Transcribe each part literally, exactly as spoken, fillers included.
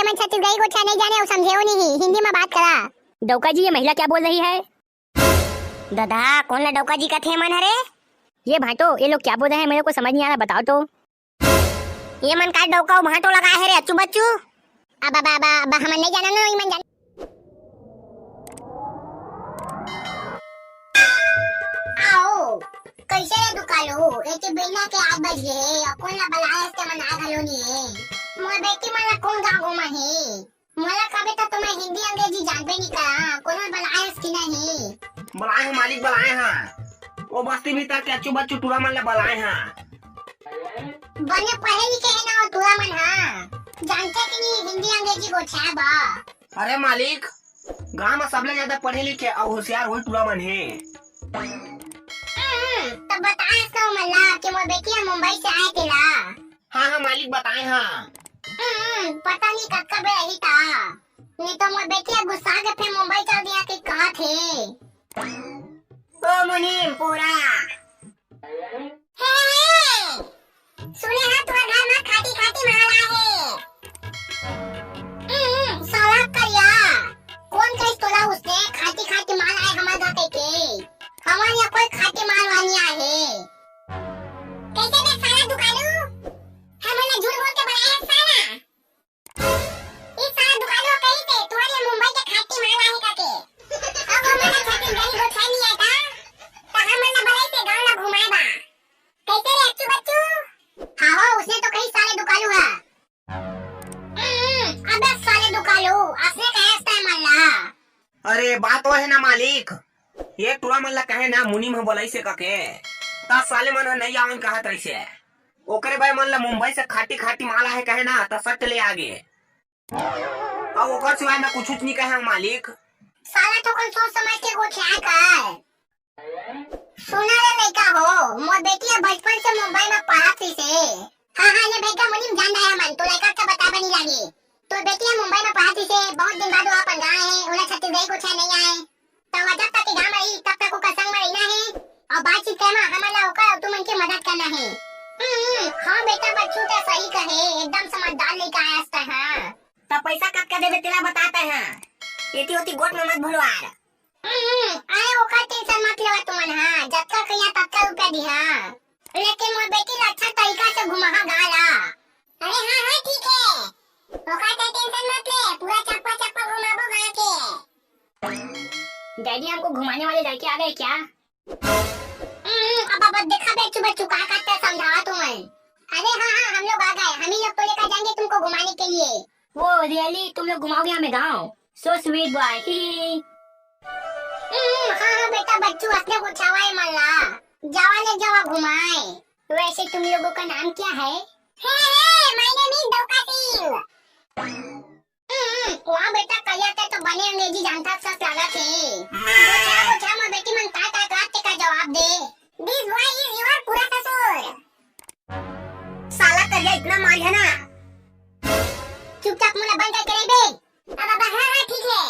मैं छत्तीसगढ़ी गोठिया नहीं जाने अउ समझेव नहीं, हिंदी में बात करा। डौका जी, ये महिला क्या बोल रही है? ददा, कोन ला डौका जी कथे मन हरे? ये भांटो, ये लोग क्या बोल रहे हैं, मेरे को समझ नहीं आ रहा, बताओ तो। ये मन का डौका अउ भांटो लगाए हे रे, अच्छू बच्चू? अब, अब, अब, अब हमन नहीं जाना ना, ये मन जान। आओ, कैसे रे दुकालू? एती बिहनिया के आठ बज गे हे, अउ कोन ला बलाए हस ते मन आए घलो नहीं हे। मोर बेटी मन ला कोन गाँव घुमाही? मोला कबे त तुम्हें हिंदी अंग्रेजी जानबे नहीं करा, कोनो बलाए हस कि नहीं? बलाए हंव मालिक, बलाए हंव। वो बस्ती भीतर के अच्छू बच्चू टूरा मन ला बलाए हंव। बने पढ़े लिखे हे ना वो टूरा मन हा, जानथे कि नहीं हिंदी अंग्रेजी गोठियाए बा? अरे मालिक, गांव में सबले ज्यादा पढ़े लिखे अउ होशियार वही टूरा मन हे। हम्म, तब बताए हस ना वो मन ला कि मोर बेटी ह मुंबई से आए तेला। हाँ, हाँ मालिक, बताए हंव। हम्म, पता नहीं कतका बेर आही ता। नहीं तो मोर बेटी ह गुस्सा के फेर मुंबई चल दिया कि कहा थे। ओ मुनीम पूरा। हे, हे, सुने हा, तोर घर में खाटी खाटी माल आए हे। हम्म, साला करिया, कोन कहिस तोला उसने खाटी खाटी माल आए हमर घर कहिके? हमर यहाँ कोई खाटी माल वाल नहीं आए हे। कैसे बे साला दुकालू? हमन ला झूठ बोल के बलाए हे साला। ई साला दुकालू कहिस हे, तोर ये मुंबई के खाटी माल आए हे कहिके। अब हमन ला छत्तीसगढ़ी गोठियाए नहीं आए ता, त हमन ला बलाइस हे गाँव ला घुमाए बर। कैसे रे अच्छू बच्चू? हाँ हो, उसने तो कहिस साले दुकालू हा। हम्म, अबे साले दुकालू, असने कहे हस ते मन ला। अरे बात वो हे ना मालिक, ये टूरा मन ला कहे ना मुनीम ह बलाइस हे कहिके, त साले मन ह नहीं आवन कहत रहिस हे। ओकरे बर मन ला मुंबई से खाटी खाटी माल आए हे कहे ना, त सट ले आगे। अउ ओकर सिवाय मैं कुछुच नहीं कहे हंव मालिक। साला थोकन सोच समझ के गोठियाए कर। सुना रे लइका हो, मोर बेटी ह बचपन से मुंबई में पढ़त रहिस हे। हाँ, हाँ, ले भैया मुनीम जान रहे हमन, तो लइका के बताबे नहीं लागे। तोर बेटी ह मुंबई में पढ़त रहिस हे, बहुत दिन बाद वो अपन गाँव आए हे, ओला छत्तीसगढ़ी गोठियाए नहीं आए। त वो जब तक के गाँव में रही, तब तक ओकर संग में रहना हे, अउ बातचीत करे म हमन ला ओकर अउ तुमन के मदद करना हे। हम्म, हाँ बेटा बच्चू, ते सही कहे, एकदम समझदार लइका आयस ते, हाँ। त पैसा कतका देबे तेला बता ते, हाँ। एती ओती गोठ में मत भुलवार। हम्म, अरे ओकर tension मत लेवा तुमन, हाँ, जतका कहिया ततका रुपया दिहा। लेकिन मोर बेटी ला अच्छा तरीका से घुमाहा गाँव ला। अरे हाँ, हाँ, ठीक हे। ओकर ते tension मत ले, पूरा चप्पा चप्पा घुमाबो गाँव के। डैडी, हमको घुमाने वाले लड़के आ गए क्या? हम्म, अब, अब देखा बे, चुप, चुप, का करते समझावा तुमन। अरे हाँ, हाँ, हम लोग आ गए, हम ही लोग को लेकर जाएंगे तुमको घुमाने के लिए। वो really, तुम लोग घुमाओगे हमें गाँव? So sweet boy, ही, ही, ही। हम्म, हाँ, हाँ, बेटा बच्चू, असने गोठियावा हे मन ला। जावा ले जावा घुमाए। वैसे तुम लोगों का नाम क्या है? हे, हे, my name is डौका सिंह। हम्म, वाह बेटा, करिया ते तो बने अंग्रेजी जानथस कस लागत हे। गोठिया, गोठिया, मोर बेटी मन काय काय कहत हे, तेकर जवाब दे। This boy is your पूरा ससुर। साला करिया इतना मार है ना। चुपचाप मुंह ला बंद करके रह बे। अब, अब, हाँ, हाँ, ठीक है।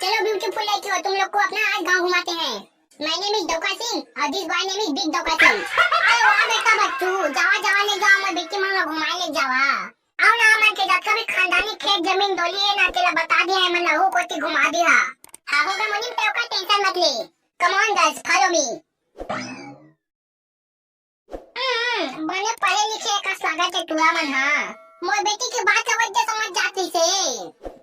चलो beautiful लड़की हो, तुम लोग को अपना आज गांव घुमाते हैं। My name is डौका सिंह और this boy name is big डौका Singh. अरे वाह बेटा बच्चू, जावा जावा ले जावा, मोर बेटी मन ला घुमाए ले जावा। आओ ना, हमन के जतका भी खानदानी खेत जमीन डोली हे ना, तेला बता दिया हे, मन लहू कोती घुमा दिया। हाँ होगा मुनीम, ते ओकर tension मत ले। Come on girls, follow me। हम्म, बने पढ़े लिखे कस लागत हे टूरा मन हा। मोर बेटी के बात ला वैद्य समझ जाती से।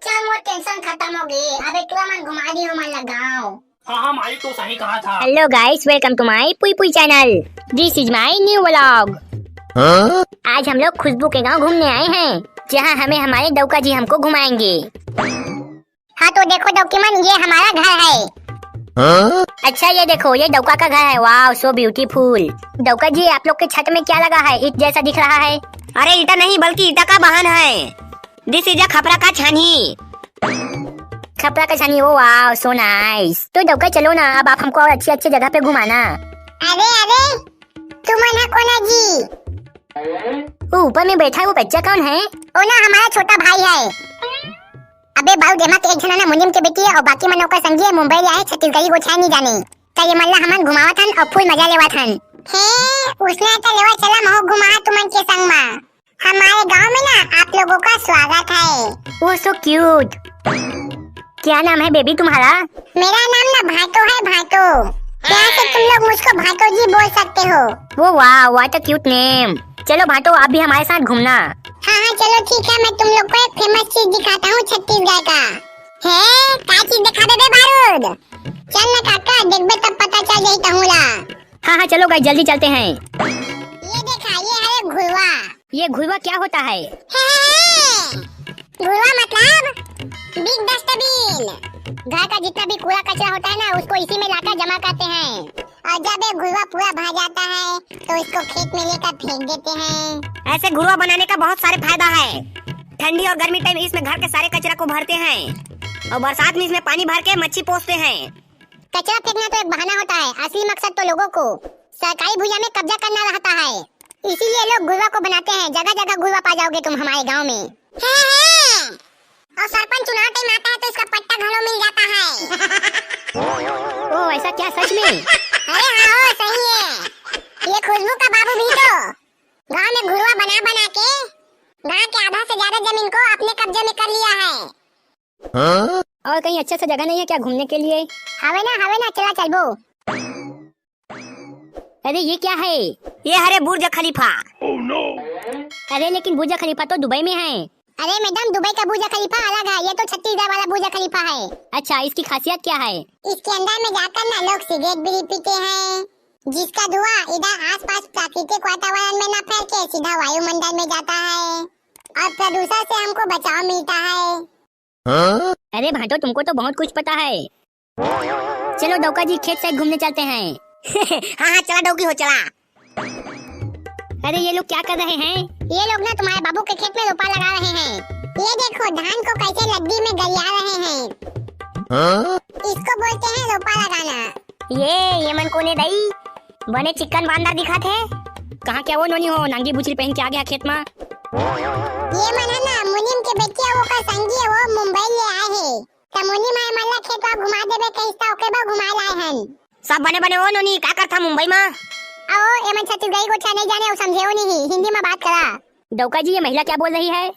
चल, मोर tension खतम हो गे। अबे टूरा मन घुमा दी हमन ला गाँव। हाँ, हाँ, मालिक तो सही कहा था। Hello guys, welcome to my पुई पुई channel। This is my new vlog। हाँ? आज हम लोग खुशबू के गांव घूमने आए हैं, जहां हमें हमारे डौका जी हमको घुमाएंगे। हाँ तो देखो डौकी मन, ये हमारा घर है। हाँ? अच्छा ये देखो, ये डौका का घर है। Wow, so beautiful। डौका जी, आप लोग के छत में क्या लगा है, ईंट जैसा दिख रहा है? अरे ईंटा नहीं, बल्कि ईंटा का बांध है। This is a खपरा का छानी। खपरा का छानी, oh wow, so nice। तो डौका चलो ना, अब आप हमको और अच्छी अच्छी जगह पे घुमाना। अरे अरे, तुमन हा कोन हा जी? वो ऊपर में बैठा है, वो बच्चा कौन है? वो ना हमारा छोटा भाई है। अबे बाऊ, देमा के एक झन ना मुनीम के बेटी है और बाकी मन ओकर संगी है, मुंबई ले आए, छत्तीसगढ़ी गोठियाए नहीं जाने। त ये मन ला हमन घुमावत हन और full मजा लेवत हन। हे, उसने तो लेवा चला महू घुमा तुमन के संग मा। हमारे गांव में ना आप लोगों का स्वागत है। वो सो क्यूट। क्या नाम है बेबी तुम्हारा? मेरा नाम ना भाटो है, भाटो। यहाँ से तुम लोग मुझको भाटो जी बोल सकते हो। वो वाह, what a cute name। चलो भाटो, आप भी हमारे साथ घूमना। हाँ हाँ, चलो ठीक है, मैं तुम लोग को एक फेमस चीज दिखाता हूँ छत्तीसगढ़ का। है का चीज दिखा दे बे बारूद? चल ना काका, देखबे तब पता चल जाई तहूँ ला। हाँ हाँ, चलो गाइस, जल्दी चलते हैं। ये देखा, ये है घुरवा। ये घुरवा क्या होता है? है, है, है। घुरवा मतलब बिग डस्टबिन। घर का जितना भी कूड़ा कचरा होता है ना, उसको इसी में लाकर जमा करते हैं। और जब ये घुरवा पूरा भर जाता है, तो इसको खेत में लेकर फेंक देते हैं। ऐसे घुरवा बनाने का बहुत सारे फायदा है। ठंडी और गर्मी टाइम इसमें घर के सारे कचरा को भरते हैं और बरसात में इसमें पानी भर के मच्छी पोसते हैं। कचरा फेंकना तो एक बहाना होता है, असली मकसद तो लोगों को सरकारी भूइया में कब्जा करना रहता है, इसीलिए लोग घुरवा को बनाते हैं। जगह जगह घुरवा पा जाओगे तुम हमारे गांव में। हैं, हैं। और सरपंच चुनाव टाइम आता है तो इसका पट्टा घलो मिल जाता है। ओ, ऐसा क्या सच में? अरे हाँ हो, सही है। ये खुशबू का बाबू भी तो गांव में घुरवा बना बना के गांव के आधा से ज्यादा जमीन को अपने कब्जे में कर लिया है। हाँ? और कहीं अच्छा सा जगह नहीं है क्या घूमने के लिए? हवे ना, हवे ना, चला चलबो। अरे ये क्या है? ये हरे बुर्ज खलीफा। अरे लेकिन बुर्ज खलीफा तो दुबई में है। अरे मैडम, दुबई का बुर्ज खलीफा अलग है, ये तो छत्तीसगढ़ वाला बुर्ज खलीफा है। अच्छा, इसकी खासियत क्या है? इसके अंदर में जाकर ना लोग सिगरेट बीड़ी पीते हैं, जिसका धुआं इधर आसपास प्राकृतिक वातावरण में ना फैल के सीधा वायुमंडल में जाता है और प्रदूषण से हमको बचाव मिलता है। अरे भाटो, तुमको तो बहुत कुछ पता है। चलो डौका जी, खेत साइड घूमने चलते हैं। हाँ हाँ, चला डौकी हो, चला। अरे ये लोग क्या कर रहे हैं? ये लोग ना तुम्हारे बाबू के खेत में रोपा लगा रहे हैं। ये देखो धान को कैसे लद्दी में गरिया रहे हैं। हाँ? इसको बोलते हैं रोपा लगाना। ये, ये मन कोने दई? बने चिकन बांदा दिखत हे। कहाँ क्या वो नोनी हो, नांगी बुचरी पहन के आ गया खेत में? ये मन है ना मुनीम के बेटिया, वो का संगी है, वो मुंबई ले आए हैं। त मुनीम आए मन ला खेत वा घुमा देबे कहिस त ओके बर घुमाए लाए हन। सब बने बने हो नोनी, का करथा मुंबई में? आओ, ये मन छत्तीसगढ़ी गोठिया नहीं जाने, अउ समझे हो नहीं, हिंदी में बात करा। डौका जी, ये महिला क्या बोल रही है?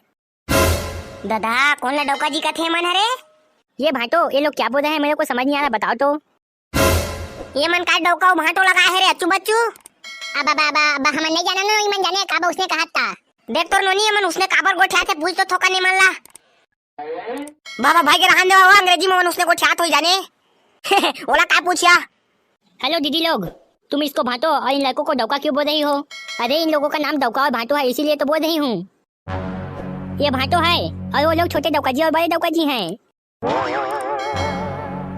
दादा, कौन ला डौका जी कथे मन हरे? ये भाटो, ये लोग क्या बोल रहे हैं, मेरे को समझ नहीं आ रहा, बताओ तो। ये मन का डौका अउ भाटो लगाए हे रे, अच्चू बच्चू? अब, अब, अब, अब हमन नहीं जाना ना, ये मन जाने काबर उसने कहा था। देख तोर नोनी, ये मन उसने काबर गोठिया थे, पूछ तो थोका नहीं मन ला। बाबा भाई के रहन दे, वो अंग्रेजी में मन उसने गोठिया थोड़ी जाने। ओला काय पूछिया? हेलो दीदी लोग, तुम इसको भाटो और इन लड़कों को डौका क्यों बोल रही हो? अरे इन लोगों का नाम डौका और भाटो है, इसीलिए तो बोल रही हूँ। ये भाटो है और वो लोग छोटे डौका जी और बड़े डौका जी हैं।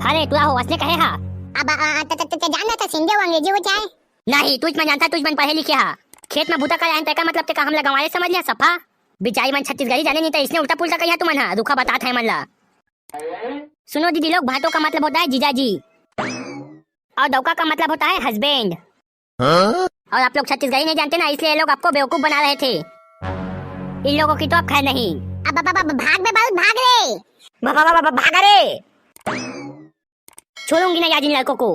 अरे तुला हो असने कहे हा? अब, आ, आ, त, त, त, त, जान ना त सिंधे वो अंग्रेजी वो चाहे? नहीं, तुझ मन जानता, तुझ मन पढ़े लिखे हा। खेत में बूता करे आए तेकर मतलब तेका हमला गंवारे समझ लिया सफा। बिचारी मन छत्तीसगढ़ी जाने नहीं त इसने उल्टा पुल्टा कहिया तुमन हा, रुखा बतात है मन ला। सुनो दीदी लोग, भाटो का मतलब होता है जीजा जी और डौका का मतलब होता है हस्बैंड। हाँ? और आप लोग छत्तीसगढ़ी नहीं जानते ना, इसलिए ये लोग आपको बेवकूफ बना रहे थे। इन लोगों की तो अब खैर नहीं। अब, अब, अब, अब भाग बे बारूद, भाग रे। बा-, बा-, बा-, बा-, भाग रे। छोड़ूंगी नहीं आज इन लड़कों को।